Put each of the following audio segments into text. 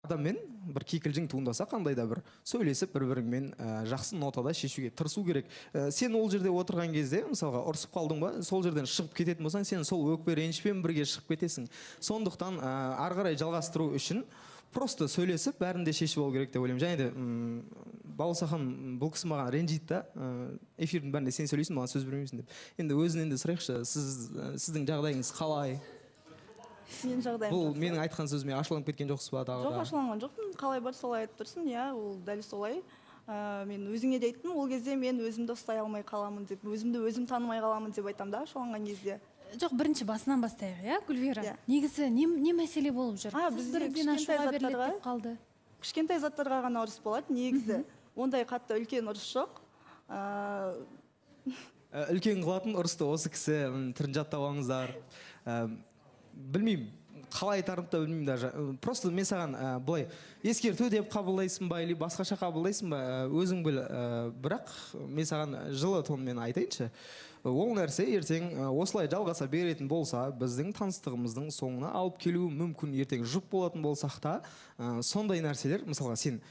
Адаммен бір кикілжің туындаса, қандай да бір сөйлесіп, бір біріңмен жақсы нотада шешуге тырысу керек. Сен ол жерде отырған кезде, мысалға, ұрысып қалдың ба, сол жерден шығып кететін болсаң, сен сол өкпе ренішпен бірге шығып кетесің. Сондықтан ары қарай жалғастыру үшін просто сөйлесіп, бәрін де шешіп алу керек деп ойлаймын. Және де Балауса ханым, бұл кісі маған ренжиді да, эфирдің бәрінде сен сөйлейсің, маған сөз бермейсің деп. Енді өзінен де сұрайықшы, сіздің жағдайыңыз қалай? Менің жағдайым Бұл жақсы. менің айтқан сөзіме ашуланып кеткен жоқсыз ба тағы Жоқ, да? ашуланған жоқпын. Қалай бар, солай айтып тұрсың. Иә, ол дәл солай. Мен өзіңе де айттым ол кезде, мен өзімді ұстай алмай қаламын деп, өзімді өзім танымай қаламын деп айтамын да ашуланған кезде. Жоқ, бірінші басынан бастайық, иә, Гүлвира? Иә. Негізі не мәселе болып жүр? А, Сіз бізде бірден кішкентай ашуға беріледі заттарға деп қалды. Кішкентай заттарға ғана ұрыс болады негізі, ондай қатты үлкен ұрыс жоқ. Үлкен қылатын ұрысты осы кісі, түрін жаттап алыңыздар. Білмеймін, қалай айтарымды да білмеймін даже. Просто мен саған былай ескерту деп қабылдайсың ба или басқаша қабылдайсың ба, өзің біл. Бірақ мен саған жылы тонмен айтайыншы, ол нәрсе ертең осылай жалғаса беретін болса, біздің таныстығымыздың соңына алып келуі мүмкін. Ертең жұп болатын болсақ та, сондай нәрселер, мысалға, сен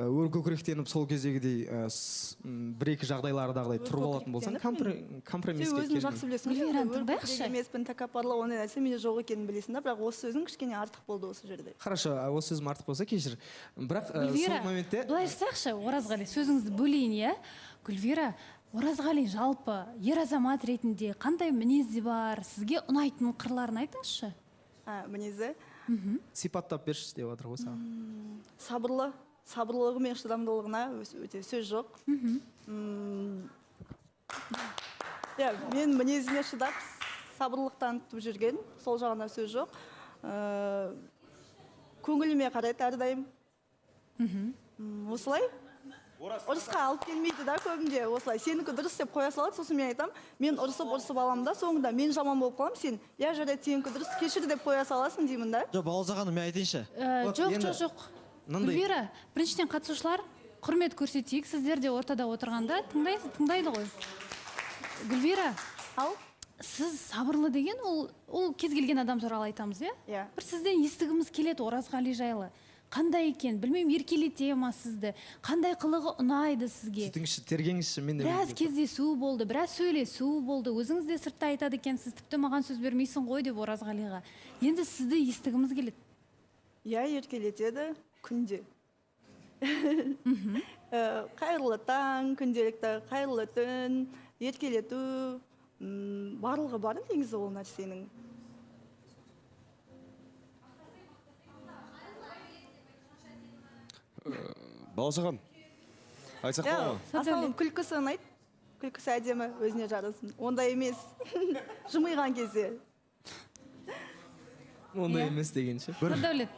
өркөкіректеніп, сол кездегідей бір екі жағдайлардағыдай тұрып алатын болсаң, Өркөкіректеніп мен- компромисске Сен өзің келмей. жақсы білесің ғой, Гүлвираны мен тыңдайықшы. өркөкірек емеспін, тәкаппарлық, ондай нәрсе менде жоқ екенін білесің да, бірақ осы сөзің кішкене артық болды осы жерде. Хорошо, осы сөзім артық болса, кешір, бірақ сол Гүлвира, моментте былай жасайықшы, Оразғали, сөзіңізді бөлейін, иә. Гүлвира, Оразғали жалпы ер азамат ретінде қандай мінезі бар, сізге ұнайтын қырларын айтыңызшы. А, мінезі? Сипаттап берші деп жатыр ғой саған. Сабырлы, сабырлылығы мен шыдамдылығына өте сөз жоқ. Иә, мен мінезіме шыдап, сабырлық танытып жүрген, сол жағына сөз жоқ. Көңіліме қарайды әрдайым. Осылай ұрысқа алып келмейді да көбінде, осылай сенікі дұрыс деп қоя салады. Сосын мен айтамын, мен ұрысып ұрысып аламын да, соңында мен жаман болып қаламын, сен иә, жарайды, сенікі дұрыс, кешір деп қоя саласың деймін да. Жоқ, Балауса ханым, мен айтайыншы. Вот Жоқ, енді жоқ, жоқ. мынандай- Гүлвира, біріншіден, қатысушылар, құрмет көрсетейік. Сіздер де ортада отырғанда тыңдайды ғой. Гүлвира, Ал. сіз сабырлы деген, ол кез келген адам туралы айтамыз, иә? Иә. Бір сізден естігіміз келеді Оразғали жайлы. Қандай екен, білмеймін, еркелете ма сізді, қандай қылығы ұнайды сізге? Сөйтіңізші, тергеңізші, мен де Біраз білгім келіп тұр. кездесу болды, біраз сөйлесу болды. Өзіңіз де сыртта айтады екенсіз, тіпті маған сөз бермейсің ғой деп Оразғалиға. Енді сізді естігіміз келеді. Иә, еркелетеді күнде. Қайырлы таң, күнделікті қайырлы түн, еркелету, барлығы бар негізі ол нәрсенің. Балауса ханым, айтсақ Иә, болады ма? Асауым күлкісі ұнайды, күлкісі әдемі, өзіне жарасын. Ондай емес, жымиған кезде. Ондай Иә. емес дегенше. Бір Нұрдәулет.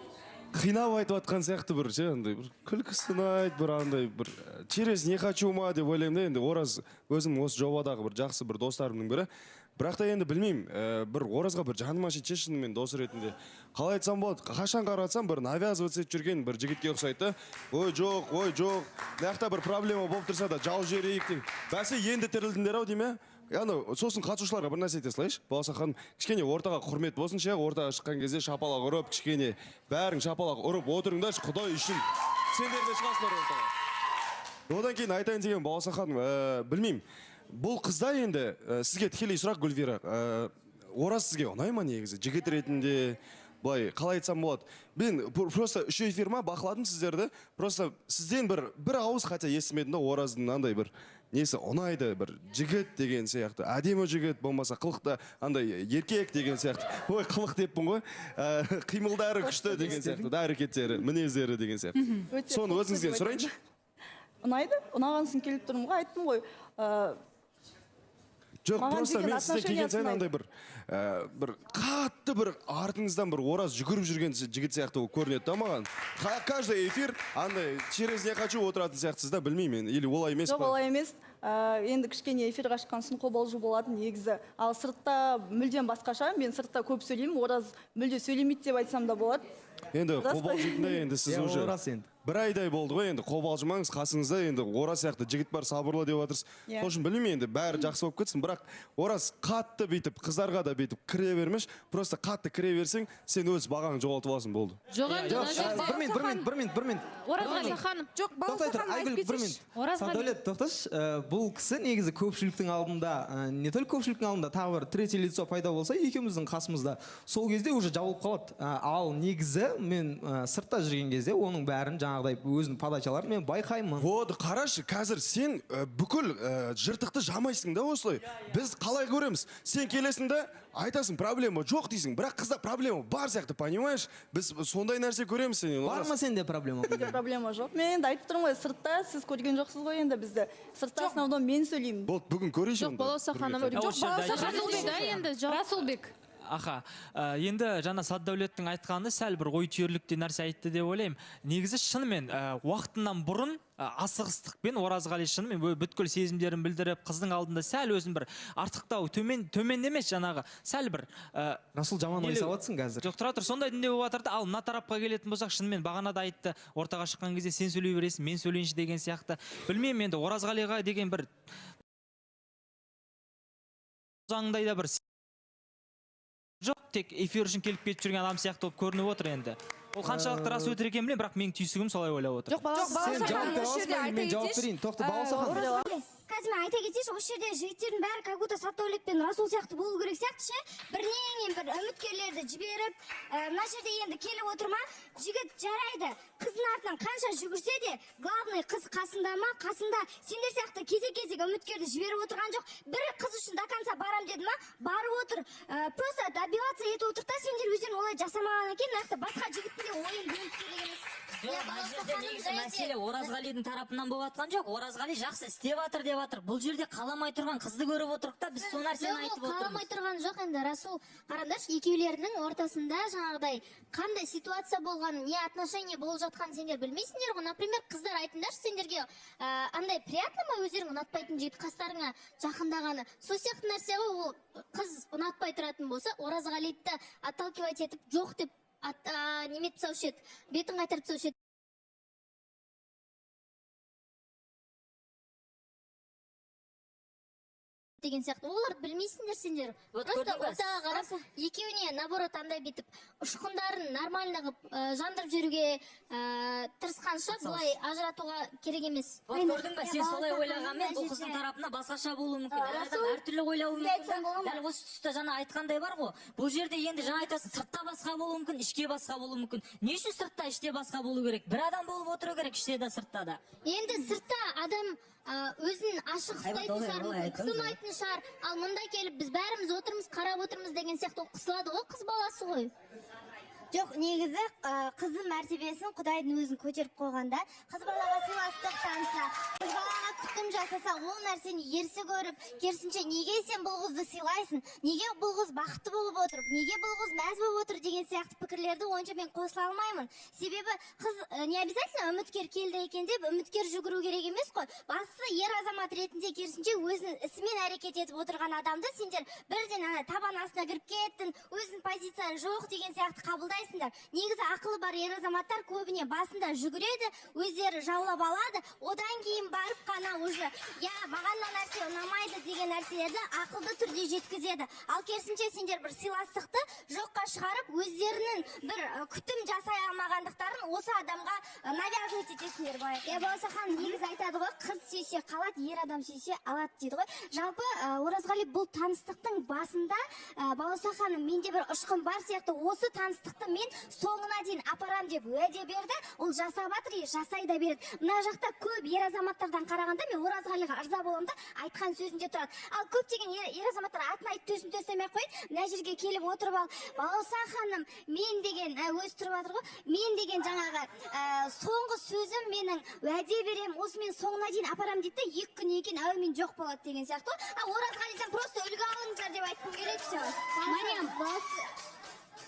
қинап айтып жатқан сияқты бір ше, андай бір күлкісі ұнайды, бір андай бір через не хочу ма деп ойлаймын да. Енді Ораз өзім осы жобадағы бір жақсы бір достарымның бірі. Бірақ та енді білмеймін, бір Оразға бір жаным ашиды ше, шынымен дос ретінде. Қалай айтсам болады, қашан қарасам, бір навязываться етіп жүрген бір жігітке ұқсайды да. Ой, жоқ, ой, жоқ, мына жақта бір проблема болып тұрса да, жау жіберейік деп. Бәсе, енді тірілдіңдер ау деймін, ә? Анау, сосын қатысушыларға бір нәрсе айта салайыншы. Балауса ханым, кішкене ортаға құрмет болсын ше, ортаға шыққан кезде шапалақ ұрып, кішкене бәрің шапалақ ұрып отырыңдаршы, Құдай үшін. Сендер де шығасыңдар ортаға. Одан кейін айтайын деген, Балауса ханым, білмеймін. Бұл қызда енді, сізге тікелей сұрақ, Гүлвира, Ораз сізге ұнай ма негізі? Жігіт ретінде, былай, қалай айтсам болады? Мен просто үш эфир ма бақыладым сіздерді. Просто сізден бір ауыз хотя естімедім да, Ораздың андай бір несі ұнайды, бір жігіт деген сияқты, әдемі жігіт, болмаса қылықты, андай еркек деген сияқты. Ой, қылық деппін ғой. Қимылдары күшті деген сияқты, да, әрекеттері, мінездері деген сияқты. Өте Соны қылықты өзіңізден деп сұрайыншы. айтамын. Ұнайды, ұнаған соң келіп тұрмын ғой, айттым ғой. Жоқ, Маған просто деген мен сізде келген сайын отношениясын андай бір қатты бір артыңыздан бір Ораз жүгіріп жүрген жігіт сияқты болып көрінеді да маған. Каждый эфир андай через не хочу отыратын сияқтысыз да, білмеймін мен, или олай емес Жоқ, па? олай емес. Енді кішкене эфирға шыққан соң қобалжу болады негізі. Ал сыртта мүлдем басқаша. Мен сыртта көп сөйлеймін, Ораз мүлде сөйлемейді деп айтсам да болады. Енді Рас қой. қобалжитындай енді сіз Иә, ол уже рас енді. бір айдай болды ғой енді, қобалжымаңыз. Қасыңызда енді Ораз сияқты жігіт бар, сабырлы деп жатырсыз. Иә. Сол үшін білмеймін, енді бәрі жақсы болып кетсін. Бірақ, Ораз, қатты бүйтіп қыздарға да бүйтіп кіре бермеші. Просто қатты кіре берсең, сен өз бағаңды жоғалтып аласың, болды. Жоқ, енді мына жерде Бір минут, бір минут, бір минут, бір минут. Оразғали. Балауса ханым, Жоқ, Тоқтай Балауса тұр, ханым, Айгүл, айтып бір кетсейші. минут. Оразғали. Сәтдәулет, тоқташы. Бұл кісі негізі көпшіліктің алдында, не только көпшіліктің алдында, тағы бір третье лицо пайда болса екеуміздің қасымызда, сол кезде уже жабылып қалады. Ал негізі мен сыртта жүрген кезде оның бәрін, жаңағыдай өзінің подачаларын мен байқаймын. Вот қарашы, қазір сен бүкіл жыртықты жамайсың да осылай. Біз қалай көреміз? Сен келесің да айтасың, проблема жоқ дейсің, бірақ қызда проблема бар сияқты, понимаешь? Біз сондай нәрсе көреміз сенен. Бар Ораз. ма сенде проблема? Менде проблема жоқ. Мен енді айтып тұрмын ғой, сыртта сіз көрген жоқсыз ғой енді бізді. Сыртта основном мен сөйлеймін. Болды, бүгін көрейінші Жоқ, онда. Балауса Бірге ханым. қайтып. Жоқ, Осы жерде Балауса айтып ханым да енді жауап. Расулбек. Аха, енді жаңа Сәтдәулеттің айтқаны сәл бір ой түйерліктей нәрсе айтты деп ойлаймын. Негізі шынымен уақытынан бұрын асығыстықпен Оразғали шынымен бүткіл сезімдерін білдіріп, қыздың алдында сәл өзін бір артықтау, төмен, төмен емес, жаңағы сәл бір Расул, жаман ой Елу. салып қазір. Жоқ, тұра тұр, сондай дүние болып жатыр да. Ал мына тарапқа келетін болсақ, шынымен бағана да айтты, ортаға шыққан кезде сен сөйлей бересің, мен сөйлейінші деген сияқты. Білмеймін, енді Оразғалиға деген бір заңдай да бір жоқ, тек эфир үшін келіп кетіп жүрген адам сияқты болып көрініп отыр енді. Ол қаншалықты рас өтірік екенін білмеймін, бірақ менің түйсігім солай ойлап отыр. Жоқ, Балауса Сен Балауса жауап ханым, бере осы аласың жерде ба? айта Мен жауап кетейінші. берейін. Тоқта, Балауса ханым. Қазір мен айта кетейінші, осы жерде жігіттердің бәрі как будто Сәтдәулет пен Расул сияқты болу керек сияқты ше. Бірінен бір үміткерлерді жіберіп, мына жерде енді келіп отыр ма, жігіт жарайды, қыздың артынан қанша жүгірсе де, главный қыз қасында ма, қасында. Сендер сияқты кезек-кезек үміткерді жіберіп отырған жоқ. Бір қыз үшін до конца барам деді ма, барып отыр. Просто добиваться етіп отыр да, сендер өздерің олай жасамағаннан кейін мына жақта басқа жігіттің де ойын бөліп керек емес. Жоқ, мына жерде негізі мәселе Оразғалидың тарапынан болып жатқан жоқ. Оразғали жақсы істеп жатыр деп жатыр. Бұл жерде қаламай тұрған қызды көріп отырық та, біз сол нәрсені Жоқ, ол айтып қаламай отырмыз. тұрған жоқ енді, Расул. Қараңдаршы, екеулерінің ортасында жаңағыдай қандай ситуация болғанын, не отношение болып жатқанын сендер білмейсіңдер ғой. Например, қыздар, айтыңдаршы, сендерге андай приятно ма өздерің ұнатпайтын жігіт қастарыңа жақындағаны? Сол сияқты нәрсе ғой, ол қыз ұнатпай тұратын болса, Оразғалиді отталкивать етіп, жоқ деп неметіп тастаушы еді, бетін қайтарып тастаушы еді деген сияқты. Оларды білмейсіңдер сендер. Вот Просто көрдің бе? ортаға қарап, екеуіне наоборот андай бүйтіп ұшқындарын нормально қылып жандырып жіберуге тырысқанша, бұлай ажыратуға керек емес. Вот көрдің бе, сен солай ойлағанмен, бұл қыздың тарапынан басқаша болуы мүмкін. Әр адам әртүрлі ойлауы мүмкін да. Дәл осы тұста жаңа айтқандай бар ғой. Бұл жерде енді жаңа айтасың, сыртта басқа болуы мүмкін, ішке басқа болуы мүмкін. Не үшін сыртта, іште басқа болу керек? Бір адам болып отыру керек іште де, сыртта да. Енді сыртта адам өзін ашық Айбат, ұстайтын олай- шығар, олай мүмкін айтамыз, қысылмайтын шығар. Ал мұнда келіп біз бәріміз отырмыз, қарап отырмыз деген сияқты, ол қысылады ғой, қыз баласы ғой. Жоқ, негізі қыздың мәртебесін Құдайдың өзін көтеріп қойғанда, қыз балаға сыйластық танытса, қыз балаға күтім жасаса, ол нәрсені ерсі көріп, керісінше, неге сен бұл қызды сыйлайсың, неге бұл қыз бақытты болып отыр, неге бұл қыз мәз болып отыр деген сияқты пікірлерді онша мен қосыла алмаймын. Себебі қыз не обязательно үміткер келді екен деп үміткер жүгіру керек емес қой. Бастысы ер азамат ретінде керісінше өзінің ісімен әрекет етіп отырған адамды сендер бірден ана табан астына кіріп кеттің, өзінің позицияң жоқ деген сияқты қабылдайсыңдар. Негізі ақылы бар ер азаматтар көбіне басында жүгіреді, өздері жаулап алады, одан кейін барып қана уже я маған мына нәрсе ұнамайды деген нәрселерді ақылды түрде жеткізеді. Ал керісінше сендер бір сыйластықты жоққа шығарып, өздерінің бір күтім жасай алмағандықтарын осы адамға навязывать етесіңдер былай. Иә, Балауса ханым, негізі айтады ғой, қыз сүйсе қалады, ер адам сүйсе алады дейді ғой. Жалпы Оразғали бұл таныстықтың басында Балауса ханым, менде бір ұшқын бар сияқты, осы таныстықты мен соңына дейін апарам деп уәде берді. Ол жасап жатыр, и жасай да береді. Мына жақта көп ер азаматтардан қарағанда мен Оразғалиға ырза боламын да, айтқан сөзінде тұрады. Ал көптеген ер азаматтар атын айтып, төсін төстемей ақ қояйын, мына жерге келіп отырып ал, Балауса ханым, мен деген өзі тұрып жатыр ғой, мен деген жаңағы соңғы сөзім, менің уәде беремін, осы мен соңына дейін апарам дейді да, 2 күннен кейін әумен жоқ болады деген сияқты ғой. Ал Оразғалидан просто үлгі алыңыздар деп айтқым келеді, все. Мариям.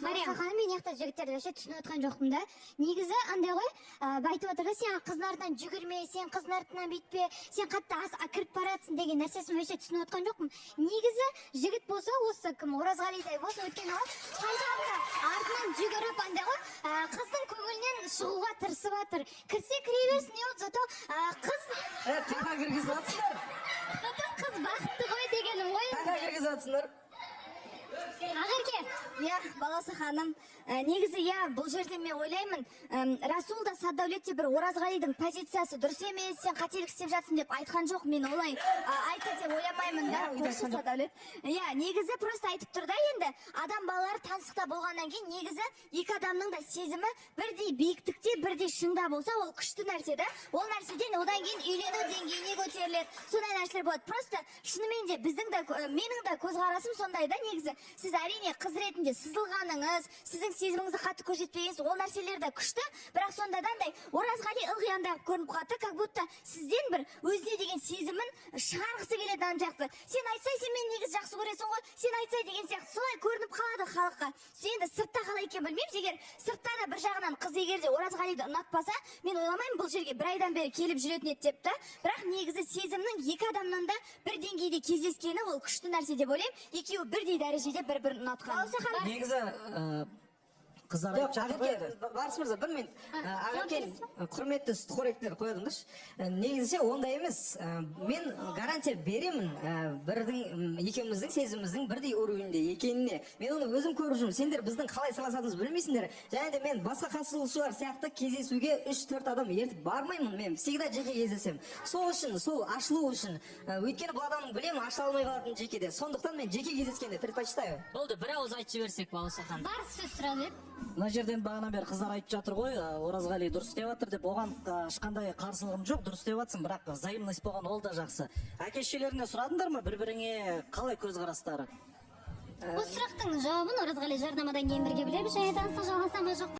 Мариям ханым, мен жақта жігіттерді вообще түсініп отқан жоқпын да. Негізі андай ғой, айтып отыр да, сен қыздың артынан жүгірме, сен қыздың артынан бүйтпе, сен қатты кіріп баратсың деген нәрсесін вообще түсініп отқан жоқпын. Негізі жігіт болса, осы кім, Оразғалидай болсын, өйткені ол қаншалықты артынан жүгіріп андай ғой, қыздың көңілінен шығуға тырысып жатыр. Кірсе, кіре берсін, не болды, зато қыз Қайда кіргізіп жатсыңдар? Зато қыз бақытты ғой дегенім ғой енді. Қайда кіргізіп жатсыңдар? Ақерке. Иә, Баласы ханым, негізі, иә, бұл жерде мен ойлаймын, Расул да, Саддәулет те бір Оразғалидың позициясы дұрыс емес, сен қателік істеп жатсың деп айтқан жоқ. Мен олай айтты деп ойламаймын да. Қойшы, Саддәулет. Иә, негізі просто айтып тұр да. Енді адам балалары таныстықта болғаннан кейін негізі екі адамның да сезімі бірдей биіктікте, бірдей шыңда болса, ол күшті нәрсе да. Ол нәрседен одан кейін үйлену деңгейіне көтеріледі, сондай нәрселер болады. Просто шынымен де біздің де, менің де көзқарасым сондай да. Негізі сіз, әрине, қыз ретінде сызылғаныңыз, сіздің сезіміңізді қатты көрсетпегеніңіз, ол нәрселер де күшті. Бірақ сонда да андай Оразғали ылғи андай көрініп қалады да, как будто сізден бір өзіне деген сезімін шығарғысы келеді ана сияқты. Сен айтсай, сен мені негізі жақсы көресің ғой, сен айтсай деген сияқты, солай көрініп қалады халыққа. Енді сыртта қалай екенін білмейміз. Егер сыртта да бір жағынан қыз егер де Оразғалиді ұнатпаса, мен ойламаймын бұл жерге бір айдан бері келіп жүретін еді деп та. Бірақ негізі сезімнің екі адамнан да бір деңгейде кездескені, ол күшті нәрсе деп ойлаймын. Екеуі бірдей дәрежеде бір бірін ұнатқан. Балауса ханым. Негізі қыздар айтып жатыр ғой енді. Барыс мырза, бір минут. Ақерке, құрметті сүтқоректілер, қоя тұрыңдаршы. Негізі ше, ондай емес. Мен гарантия беремін, бірдің екеуміздің сезіміміздің бірдей уровеньде екеніне. Мен оны өзім көріп жүрмін. Сендер біздің қалай сырласатынымызды білмейсіңдер. Және де мен басқа қатысушылар сияқты кездесуге үш төрт адам ертіп бармаймын. Мен всегда жеке кездесемін. Сол үшін, сол ашылу үшін. Өйткені бұл адамның білемін, ашыла алмай қалатынын жекеде. Сондықтан мен жеке кездескенді предпочитаю. Болды, бір ауыз айтып жіберсек, Балауса ханым. Барыс сөз сұрады еді. Мына жерден бағана бері қыздар айтып жатыр ғой, Оразғали дұрыс істеп жатыр деп. Оған ешқандай қарсылығым жоқ, дұрыс істеп жатсың, бірақ взаимность болған ол да жақсы. Әке шешелеріңнен сұрадыңдар ма, бір біріңе қалай көзқарастары? Осы сұрақтың жауабын, Оразғали, жарнамадан кейін бірге білеміз және таныстық жалғаса ма, жоқ па?